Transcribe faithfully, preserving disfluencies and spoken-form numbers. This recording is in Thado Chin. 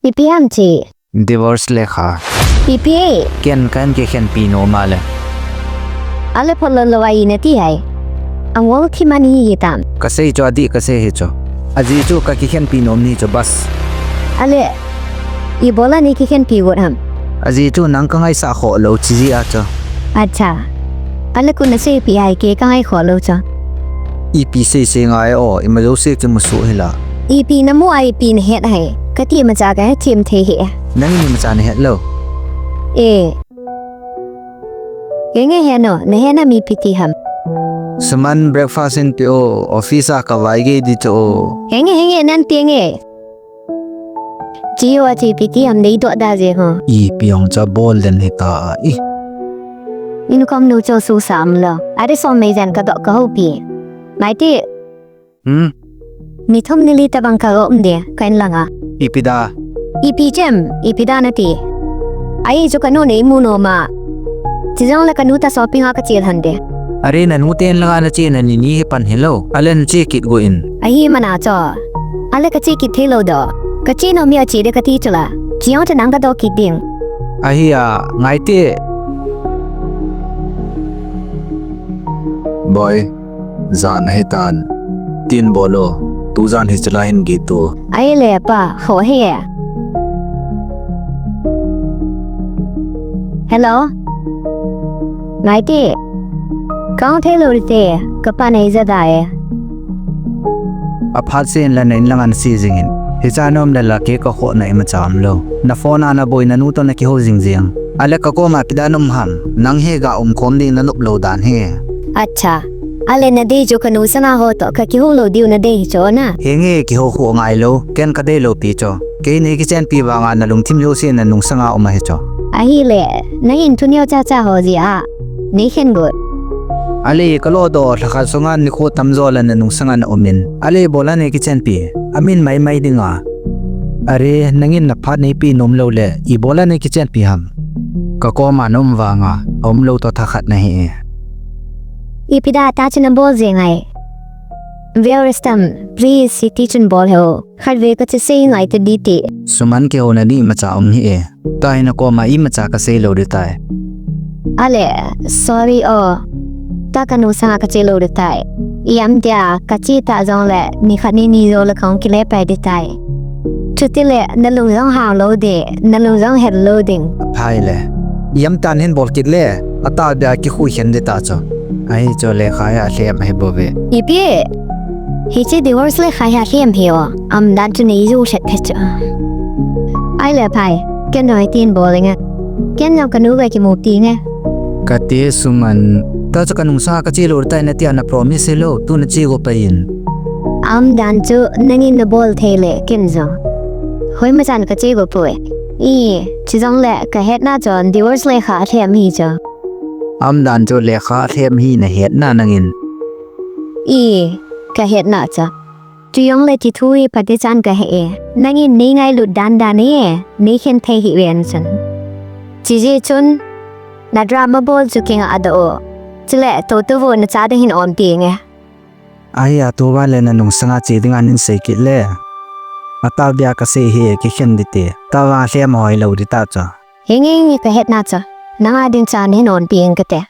Ipi ham che? Divorce lekha. Ipi? Ken kahin kikhenpi nom a le. Ale pholol lou a ina ti hai. Angol thi man hi hitam. Kasei chu adih kasei hi chu. Ajeh chu kakikhenpi nom ni chu bas. Ale, ibola nei kikhenpi got ham? Ajeh chu nang kangaisah khoh lou chi jeh a chu. Acha. Ale koi naseipeh hai kei kangai khoh lou chu. Ipi seisei ngai o, ima jouse kimusuh hila. Ipi namu a ipi nahet hai. Kati macha kahethem thei hi. Nangin imacha nahet lou. E. Henge heno, nahet na mi ipi ti ham. Suman breakfast in pe o, office a kavai gei di chu o. Henge, henge, nan pe nge. Chi o a chi ipi ti ham deidoh da je ho. Ipi ong cha bol den hita i. Income nu cho su sam lo. Are som mei jan kadoh kahoupi. Maiti. Hmm? Mi thum ni li tabang kago um de, ka in langa. Ipi da? Ipi chem, ipi da nati. Ahi chu kanu nei mu nom a. Chijong le kanu ta shopping a kachel hande. Are nanu te in langa nache na ni ni hi pan hilou. Ale nache kit go in. Ahi mana cho. Ale kache kit thei lou do. Kache nom mi ache de kati chula. Chijong chu nang kadoh kit ding. Ahi a, ngai te. Boy. Jan ahitan. Tin bol o. Tujan hi chulai hin git u. Ahile pa, ho hi e. Hello? Ngai te. Kang thei lou te, kapa nei ja da e. Aphat sen la na in langa nache jing in. Hicha nom le la kei kakhoh na imacha um lou. Na phone a naboi nanu to nakihou jing jing. Ale kakoma ipi da na um ham. Nang hi ga um khom ding nanop lou dan hi. Acha. Ale nadei chu kanu sanga ho to kakihou lou diu nadei hi chu na. Henge kihou khu ngai lou. Ken kadei lou pi chu. Kei nei kichenpi vanga nalungthim jouse nanung sanga um ahi chu. Ahile, nangin thu neo cha cha ho jeh a. Nei khen got. Ale kalo do lhakhat sunga nikho tamjo la nanung sanga na um in. Ale ibola nei kichenpi. Amin mai mai dinga. Are, nangin naphat neipe nom lou le, ibola nei kichenpi ham. Kakoma na um vanga, aum lou to thakhat nahi e. Ipi da ta chu nabol je ngai. Verstam, please, iti chun bol ho. Khatvei kache sei ngai te di ti. Suman kihou na di macha um hi e. Tahi nakoma imacha kasei lou di tai. Ale, sorry o. Ta kanu sanga kache lou di tai. Iam tia kache ta jong le, nikhat ni ni jou le kong kile pai di tai. Chuti le, nalung jong hang lou di, nalung jong het lou ding. Phai le. Iam tan hin bol kit le, atah dia kikhui khen di ta chu. Ahi chu lekha hi alhem ahi bou ve. Ipi? Hiche divorce lekha hi alhem hi o. Aumdan chu nei jou set phet chu. Ahile phai. Ken jong hitin bol inge. Ken jong kanu ga kimu ti nge. Kati Suman. Ta chu kanung sanga kache lou tai natia na promise hilou. Tu nache go pai in. Aumdan chu nangin nabol thei le ken jong. Hoima chan kache go poi. I, chijong le kahetna chun divorce lekha alhem hi chu. Aumdan chu lekha alhem hi nahetna nangin. I, kahetna chu. Chujong le chi thu hi phatichan kahe e. Nangin nei ngailut dan dan e. Nei khen thei hih ven chun. Chijeh chun. Na drama bol chu kinga doh o. Chule, tutu vo nacha ding hin onpi nge. Ahia tuva le nanung sanga che dinga nei sei kit le. Atah dia kasei hi kikhen di ti. Tava lhem hoi lou di ta chu. Henge nge kahetna chu. Nanga ding chan hin onpi ing kate.